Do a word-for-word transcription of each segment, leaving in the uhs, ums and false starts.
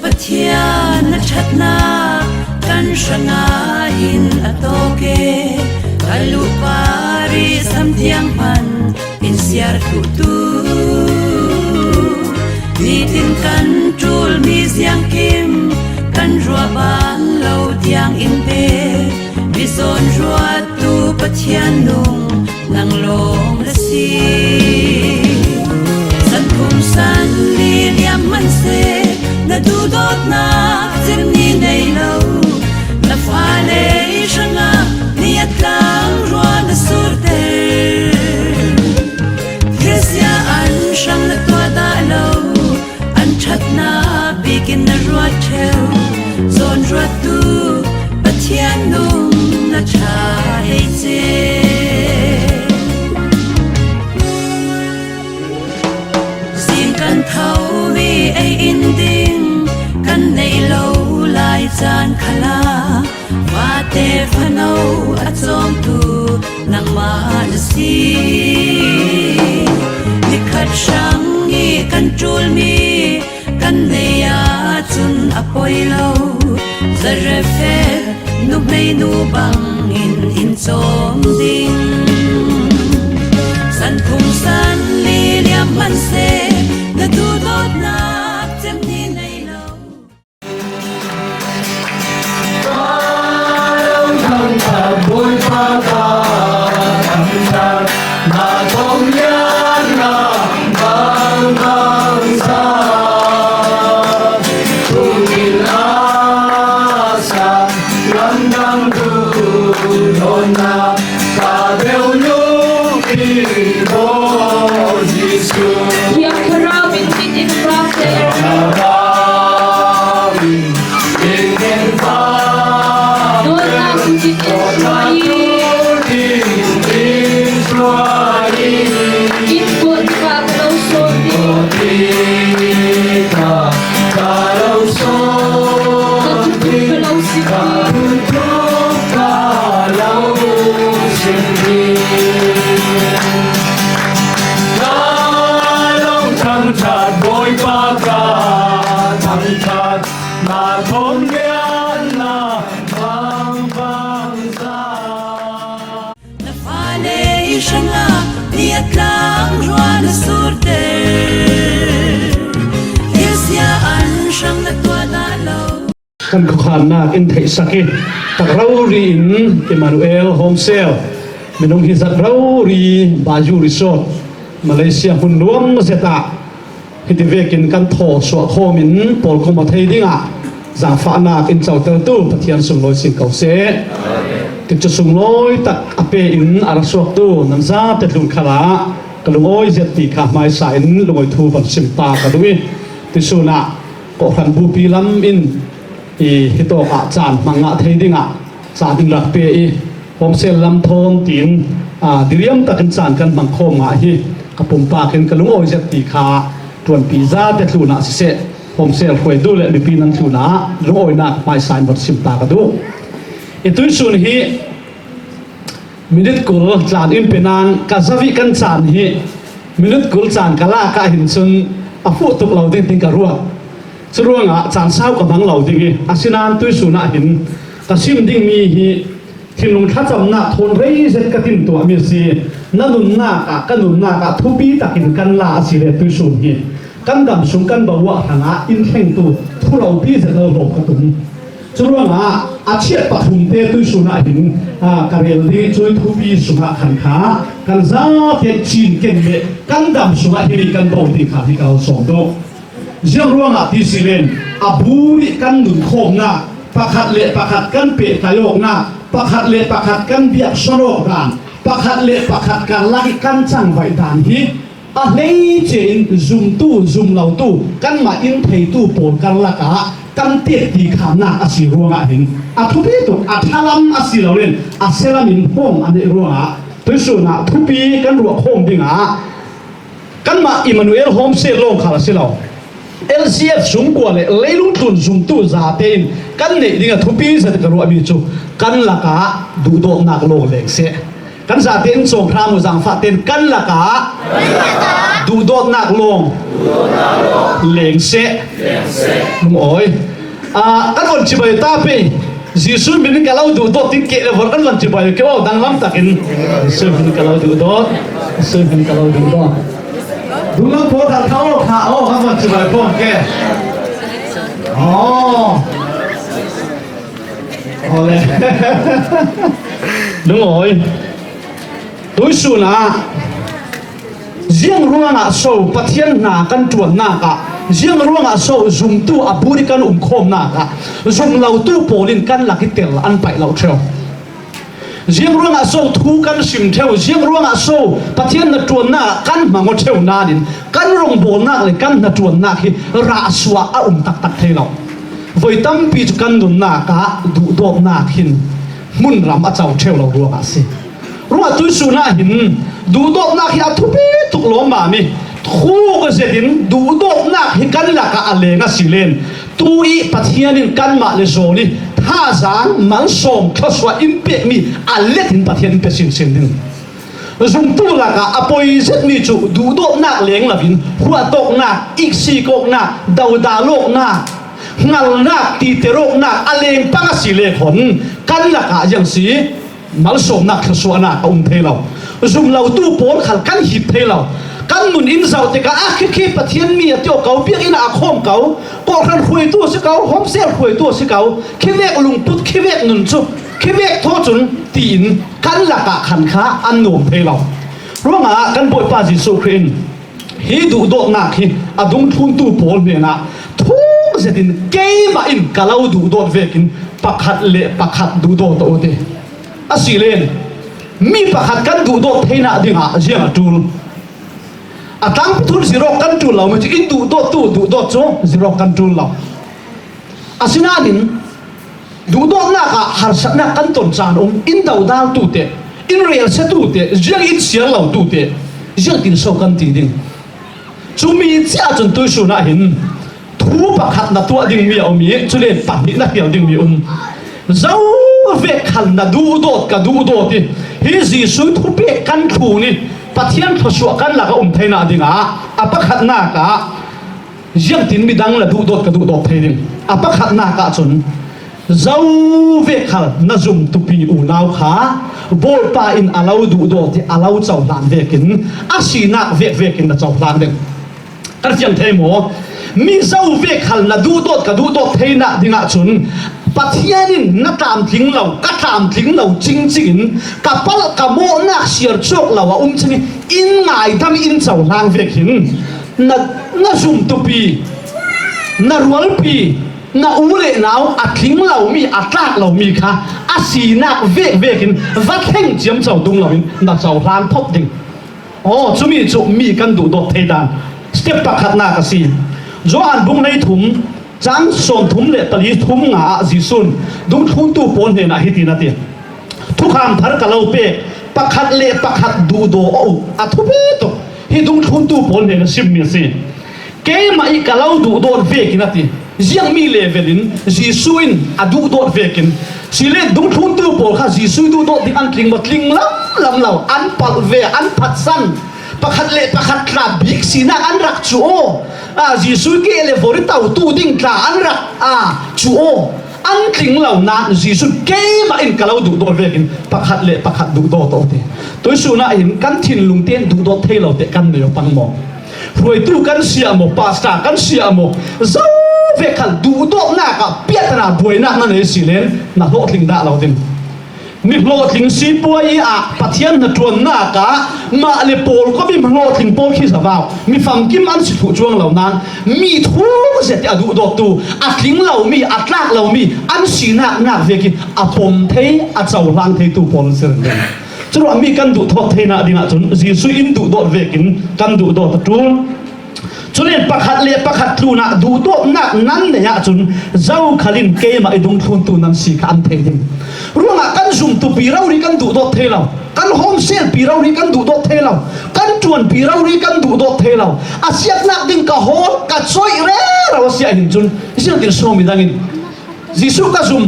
Pathian a ṭhatna kan hrangah hin a tawk e, ka lupa ri samthiang hman in siar khuhtu, nitin kan ṭul mi ziangkim kan ruah ban lo tiang in pe, mi zawn ruattu Pathian nung nang lawng na si. Santhum san li liam hman se, na duhdawtnak cem ni nei lo, na fale hrangah ni a tlang ruah na surter. Thilsia an hrang na tuah dah lo, an ṭhatna bikin na ruat ṭheu, zawn ruattu Pathian nung na ṭha hei ce. Zing kan tho mi ei in ding kan neih lo lai caan khalah, vate fano a cawngtu nangmah na si. Nikhat hrang i kan ṭulmi kan nei ahcun a poi lo. Zarephath nuhmeinu bangin in cawm ding. Santhum san li liam hman se, na duhdawtnak cem ni nei lo. Thiang Thlarau min mit in fak te. Dawtnak in mit in hruai. In tuah tikah ka lo sawn ding. Ka thuthu ka lo si ding. Ka lo thangṭhat, Bawipa ka thangṭhat, na thawm lianna bangbang za. Na fale hrangah ni a tlang ruah na surter. Thilsia an hrang na tuah dah lo. Kan khuakhannak in theihsak i tak rori in Emmanuel Home Cell minung hi zat rori Baju Resort, Malaysia hmun nuam zet ah hiti vekin kan thaw suah khawm in pawlkom aw thei dingah zaangfahnak in cotertu Pathian sunglawi sin ko seh. Tikcu sunglawi tak a pe in a ra suaktu nan zate tlun khalah ka lungawi zet ti kha hmaisa in lungawi thu van sim ta ka duh i, tuisun ah kawhhran bupi lam in i hitawk ah caan hmang ngah thei dingah caan in rak pe i, Home Cell lam thawn tiin, aa, diriam takin caan kan hmang khawm ngah hi. Ka pumpak in ka lungawi zet ti kha ṭuanpi zate tlun ah siseh, Home Cell hruai duh le mipi nan tlun ah lungawinak hmaisa in van sim ta ka duh. I tuisun hi minit kul tlan in pe nain ka zavih kan caan hi minit kul caan ka lak ah hin cun a fuh tuk lo ding tiin ka ruat. Curuangah caan sau ka hmang lo ding i, asinain tuisun ah hin ka sim dingmi hi thinlung thlacamnak thawn rei zet ka timtuahmi a si. Na nunnak ah, ka nunnak ah thupi takin kan la a si le tuisun hi kan dam sung kan bawah hrangah in thlengtu thu ropi zet lo hlawm ka tum. Curuangah a chiat pathum te tuisun ah hin, aa, ka rel ding i, cui thupi sungah khan kha kan zate cinken le kan dam sungah himi kan bawh ding kha hi ka lo sawm duh. Ziang ruangah ti si len, a bu nih kan nunkhawmnak, pakhat le pakhat kan pehtlai awknak, pakhat le pakhat kan biaksuan awk dan, pakhat le pakhat karlak i kan cangvaih dan hi a hleice in zumtu, zum lotu, kanmah in theitu pawl karlak ah kan tet ti khamnak a si ruangah hin a thupi tuk, a ṭhalam a si lo len a sialam in hawm a neih ruangah tuisun ah thupi kan ruah khawm dingah kanmah Emmanuel Home Cell lawng khal a si lo. L C F sungkua le leilung tlun zumtu zate in kan neih ding a thupi zet ka ruahmi cu kan lakah duhdawtnak lawng leng seh. Kan zate in cawng hram uh, zaangfah tein kan lakah duhdawtnak lawng leng seh. Lungawi. Ah, kan von cibai ta pei. Jesuh min in ka lo duhdawt, tin keh le vor kan von cibai kei aw, danglam takin. Jesuh min in ka lo duhdawt. Jesuh min in ka lo duhdawt. Dunglam pawl kha kha aw, kha aw, kan von cibai pawng ke. Aw. Aw le. Lungawi. Tuisun ah ziang ruangah so Pathian hna kan ṭuannak ah, ziang ruangah so zumtu a bur i kan umkhawmnak ah, zumlotu pawl in kan lak i tel an paih lo ṭheu. Ziang ruangah so thu kan sim ṭheu, ziang ruangah so Pathian hnaṭuannak ah kan hmang aw ṭheu nain kan rawngbawlnak le kan hnaṭuannak hi rahsuah a um taktak thei lo. Voi tampi cu kan nunnak ah duhdawtnak hin hmunram a co ṭheu lo ruangah a si. Ruah tuisun ah hin duhdawtnak hi a thupi tuk lawmmam i, thuk zetin duhdawtnak hi kan lakah a leng a si len, tu i Pathian in kanmah le zawn i thazaang malsawm thluasuah in pekmi a let in Pathian in pe sinsin ding. Zumtu lakah a poi zetmi cu duhdawtnak leng loin huahtawknak, iksik awknak, dodal awknak, hngalnak, titer awknak a leng pang a si le khawn kan lakah ziang si. Malsawmnak thluasuahnak a um thei lo. Zumlotu pawl khal kan hip thei lo. Kan nun in zoh tikah a khi khi Pathian mi a ti aw ko, biakinn ah a khawm ko, kawhhran hruaitu a si ko, homesel hruaitu a si ko, khi vek lungput, khi vek nun cu, khi vek thaw cun tiin kan lakah khan kha an nuam thei lo. Ruangah kan Bawipa Jesuh Khrih in hi duhdawtnak hi a dungthluntu pawl hnenah thuk zetin keimah in ka lo duhdawt vekin pakhat le pakhat duhdawt aw u ti. A si len, mi pakhat kan duhdawt theinak dingah ziang a ṭul? A tlangpi thun zirawk kan ṭul lo, mi cu in duhdawttu duhdawt cu zirawk kan ṭul lo. Asinain duhdawtnak ah harsatnak kan ton caan um, in dodaltu te, in relsiatu te, ziang in siar lotu te, ziangtin so kan ti ding? Cumi cia cun tuisun ah hin thu pakhat na tuah dingmi a um i, cule pahnih na hrial dingmi a um. Zo vek khal na duhdawt, ka duhdawt i, hi Jesuh thupek kan thlun i, Pathian thluasuah kan lak a um theinak dingah a pakhatnak ah ziangtin midang na duhdawt, ka duhdawt thei ding? A pakhatnak ah cun zo vek khal na zumtupi unau kha Bawipa in a lo duhdawt i a lo cohlan vekin a sinak vekvek in na cohlan ding. Kan fiang thei maw? Mi zo vek khal na duhdawt, ka duhdawt theinak dingah cun Pathian in na tlamtling lo, ka tlamtling lo cingcing in ka palh, ka mawhnak siar cawk lo a um cing in ngaidam in cohlang vek hin na, na zumtupi, na rualpi, na u le nau a tling lomi, a tlak lomi kha a sinak vekvek in va thleng ciamco tung loin na cohlang thawt ding. Aw, cumi cu mi kan duhdawt thei dan step pakhatnak a si. Johan bung hleithum, cang sawmthum le pali, thum nga ah Jesuh in dungthluntu pawl hnenah hiti na ti: Thukham thar ka lo pek, pakhat le pakhat duhdaw aw uh. A thupi tuk. Hi dungthluntu pawl hnen a simmi a si. Keimah i ka lo duhdawt vekin a ti. Ziangmi level in Jesuh in a duhdawt vekin. Sile dungthluntu pawl kha Jesuh duhdawt ding an tling maw? Tling lam lam lo. An palh ve, an phatsan. Pakhat le pakhat tla bik sinak an rak cu aw. A, Jesuh ke le vori tautu ding tla an rak, a, cu aw. An tling lo nain Jesuh keimah in ka lo duhdawt vekin pakhat le pakhat duhdawt aw ti. Tuisun ah hin kan thinlung tein duhdawt thei lo te kan nei aw pang maw? Hruaitu kan si ah maw, pastor kan si ah maw, zo vek khal duhdawtnak ah piahtana buainak na nei si len na hlawhtling dah lo ding. Mi hlawhtling sipuai ah Pathian hnaṭuannak ah mah le pawl kawm in hlawhtling pawl khi zavau mi famkim an si thluh cuang lo nain mi thuk zet i a duhdawttu, a tling lomi, a tlak lomi an sinak nak vekin a pom thei, a cohlang theitu pawl an si ringring. Curuangmi kan duhdawt theinak dingah cun Jesuh in duhdawt vekin kan duhdawt a ṭul. Cule pakhat le pakhat tlunah duhdawtnak nan nei ahcun zokhal in keimah i dungthluntu nan si kha an thei ding. Ruangah kan zumtupi rori kan duhdawt thei lo, kan home cell pi rori kan duhdawt thei lo, kan ṭuanpi rori kan duhdawt thei lo. A siatnak ding ka hawl, ka coih rero a si ahhin cun ziangtin so midang in Jesuh ka zum,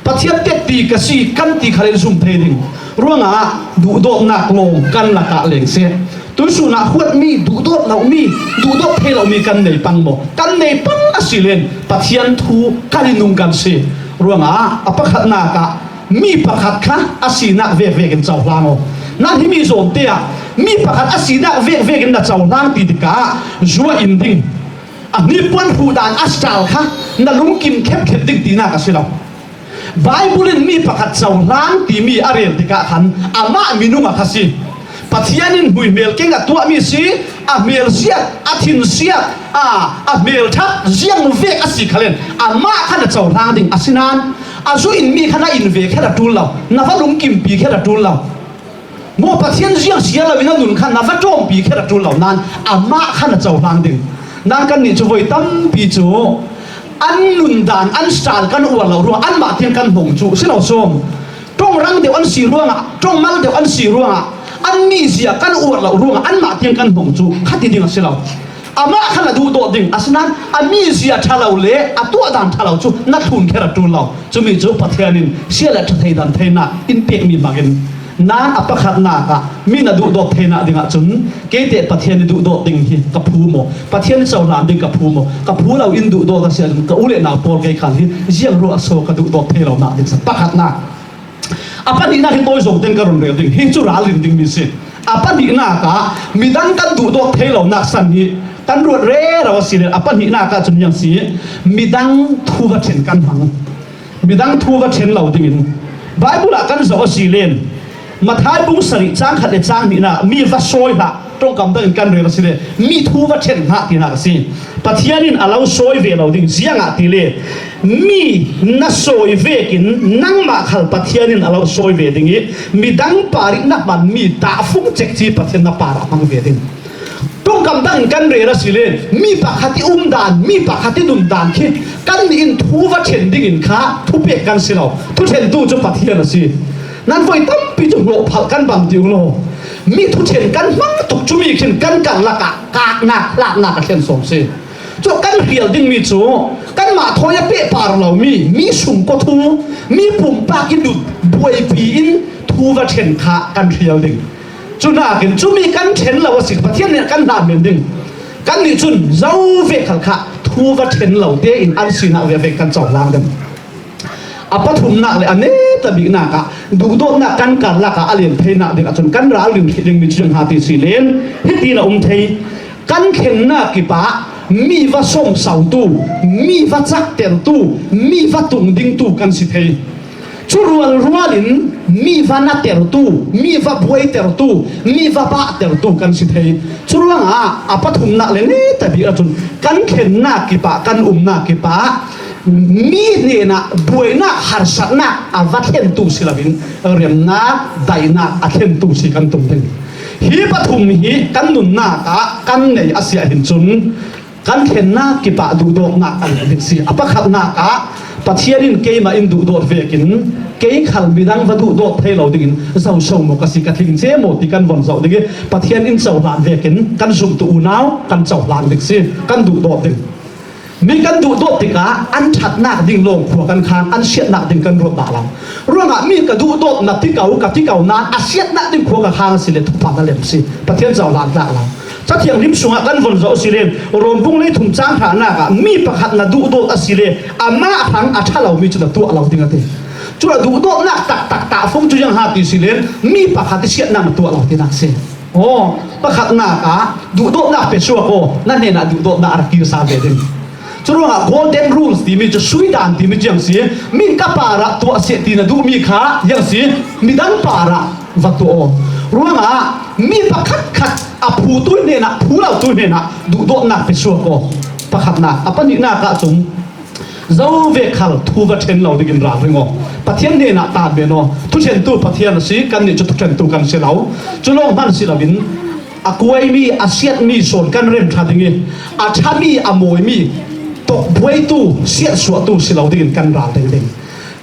Pathian tetti ka si kan ti khal in zum thei ding. Ruangah duhdawtnak lawng kan lakah leng seh. Tuisun ah huatmi, duhdawt lomi, duhdawt thei lomi kan nei pang maw? Kan nei pang a si len Pathian thu kan i nung kan si. Ruangah a pakhatnak ah mi pakhat kha a sinak vekvek in cohlang aw. Nan himi zawnte ah mi pakhat a sinak vekvek in na cohlang ti tikah zuah in ding, a hnipuan hruh dan a style kha na lungkim khepkhet ding tinak a si lo. Bible in mi pakhat cohlang timi a rel tikah khan amah minung a kha si. Pathian in hmuihmel keng a tuahmi si, a hmelsiat, a thinsiat, a, a hmelthak ziang vek a si khalen amah khan a cohlang ding a si nan, a zu in mi khan a in ve kher a ṭul lo, na va lungkimpi kher a ṭul lo. Maw Pathian ziang sia lo in a nun khan na va ṭawmpi kher a ṭul lo nan amah khan a cohlang ding. Nan kannih cu voi tampi cu an nun dan, an style kan uar lo ruangah anmah tiang kan hnong cu si lo sawm. Ṭawng rang deuh an si ruangah, ṭawng mal deuh an si ruangah, an mizia kan uar lo ruangah anmah tiang kan hnong cu kha ti ding a si lo. Amah khan a duhdawt ding a si nan a mizia ṭha lo le a tuah dan ṭha lo cu na thlun kher a ṭul lo. Cumi cu Pathian in sia le ṭha thei dan theinak in pekmi hmangin nan a pakhatnak ah mi na duhdawt theinak dingah cun keite Pathian i duhdawt ding hi ka phu maw? Pathian i cohlan ding ka phu maw? Ka phu lo in duhdawt a si ahcun ka u le nau pawl kei khal hi ziang ruah a so ka duhdawt thei lonak ding si pakhatnak. A pahnihnak hi tawi zong tein ka run rel ding. Hi cu ralrin dingmi si. A pahnihnak ah midang kan duhdawt thei lonak san hi kan ruat rero a si le a pahnihnak ah cun ziang si midang thu va ṭhen kan hmang. Midang thu va ṭhen lo dingin Bible ah kan zoh a si len Matthai bung sarih cang khat le cang hnihnak mi va sawi hlah. Ṭongkam dangin kan rel a si le mi thu va ṭhen hlah tinak a si. Pathian in a lo sawi ve lo ding ziangah ti le mi na sawi vekin nangmah khal Pathian in a lo sawi ve ding i midang par i na hmanmi tahfung cekci Pathian na parah hmang ve ding. Ṭongkam dangin kan rel a si le mi pakhat i umdan, mi pakhat i nundan khi kannih in thu va ṭhen dingin kha thupek kan si lo. Thuṭhentu cu Pathian a si. Nan voi tampi cu hlawhphalh kan bang ti u law, mi thuṭhen kan hmang tuk cumi khin kan karlakah kaknak, hlatnak a thlen sawm si. Cu kan hrial dingmi cu kanmah thawi a pehpar lomi, mi sungkaw thu, mi pumpak i dut buaipi in thu va ṭhen kha kan hrial ding. Cunakin cumi kan ṭhen lo a si, Pathian nih kan hlan men ding. Kannih cun zo ve khal kha thu va ṭhen lo tein an sinak veve kan cohlang ding. A pathumnak le a neta biknak ah duhdawtnak kan karlak ah a len theinak ding ahcun kan ralrin hrih dingmi cu ziang ha ti si len hiti na um thei. Kan thlennak kip ah mi va sawmsautu, mi va caktertu, mi va tung dingtu kan si thei. Cu rualrual in mi va natertu, mi va buaitertu, mi va bahtertu kan si thei. Cu ruangah a pathumnak le neta bik ahcun kan thlennak kip ah, kan umnak kip ah mi hnenah buainak, harsatnak a va thlentu si loin remnak, daihnak a thlentu si kan tum ding. Hi pathum hi kan nunnak ah kan nei a si ahhin cun kan thlennak kip ah duhdawtnak a ngeih ding si. A pakhatnak ah Pathian in keimah in duhdawt vekin kei khal midang va duhdawt thei lo dingin zo so maw ka si, ka tling che maw ti kan von zoh ding i Pathian in cohlan vekin kan zumtu unau kan cohlan ding si, kan duhdawt ding. Mi kan duhdawt tikah an ṭhatnak ding lawng khua kan khang, an siatnak ding kan ruat dah lo. Ruangah mi ka duhdawt na ti ko, ka ti ko nain a siatnak ding khua ka khang a si le thupha na lem si. Pathian cohlan tlak lo. Ca Thianghlim sungah kan von zoh a si le Rom bung hleithum cang hranak ah mi pakhat na duhdawt a si le amah hrang a ṭha lomi cu na tuah lo ding a ti. Cu a duhdawtnak taktak tahfung cu ziang ha ti si le mi pakhat i siatnak na tuah lo tinak si. Aw, pakhatnak ah duhdawtnak pe suak aw, na hnenah duhdawtnak a ra kir sa ve ding. Curuangah golden rules timi cu sui dan timi cu ziang si, min ka parah tuah seh ti na duhmi kha ziang si, midang parah va tuah aw. Ruangah mi pakhatkhat a phutu hnenah, phu lotu hnenah duhdawtnak pe suak aw. Pakhatnak, a pahnihnak ah cun zo ve khal thu va ṭhen lo dingin ralring aw. Pathian hnenah tan men aw. Thuṭhentu Pathian a si, kannih cu thuṭhentu kan si lo. Cu lawng hman si loin a kuaimi, a siatmi sawn kan rem ṭha ding i a ṭhami, a mawimi tawkbuaitu, siatsuahtu si lo dingin kan ral ding ding.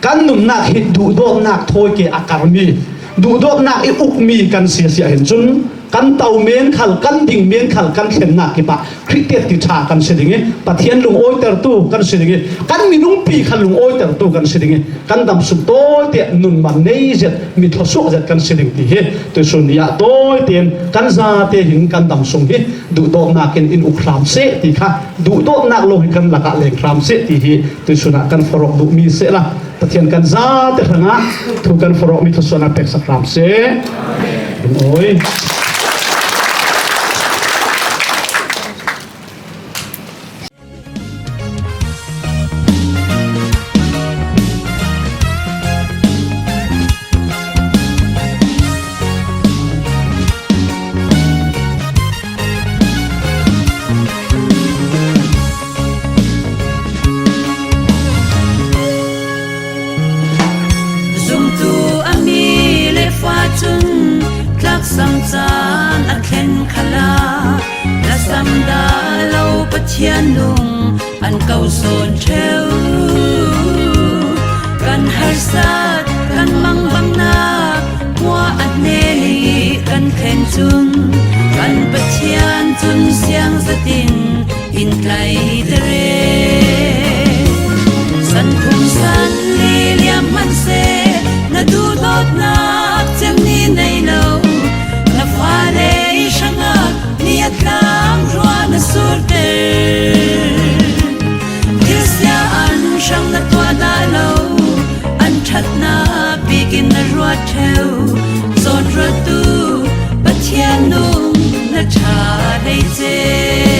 Kan nunnak hi duhdawtnak thawi ke a karmi, duhdawtnak i ukmi kan si a si ahhin cun Kan tau men khal, kan ding men khal, kan thlennak kipah Khrihte ti ṭha kan si ding i, Pathian lungawitertu kan si ding i, kan minungpi khal lungawitertu kan si ding i, kan damsung tawite nun man nei zet, mi thluasuak zet kan si ding ti hi tuisun ni ah tawite in kan zate hin kan damsung hi duhdawtnak in in uk hram seh ti kha, duhdawtnak lo hi kan lakah leng hram seh ti hi tuisun ah kan forhawk duhmi sehla, Pathian kan zate hrangah thu kan forhawkmi thluasuahnak peksak hram seh. Amen. Zumtu a mi le fa cun tlaksang caan a thlen khalah, na sam dah lo Pathian lung an ko sawn ṭheu. Kan harsat, kan mangbangnak hmuah a hnen i kan thlen cun, kan Pathian cun siang zetin in tlaiter e. Sanphung san li liam hmanh seh, na duhdawtnak cem ni nei lo, na fale hrangah ni a tlang ruah na surter. Thilsia an hrang na tuah dah lo, an ṭhatnak bikin na ruat ṭheu. Zawnruattu Pathian nung na ṭha hlei ce.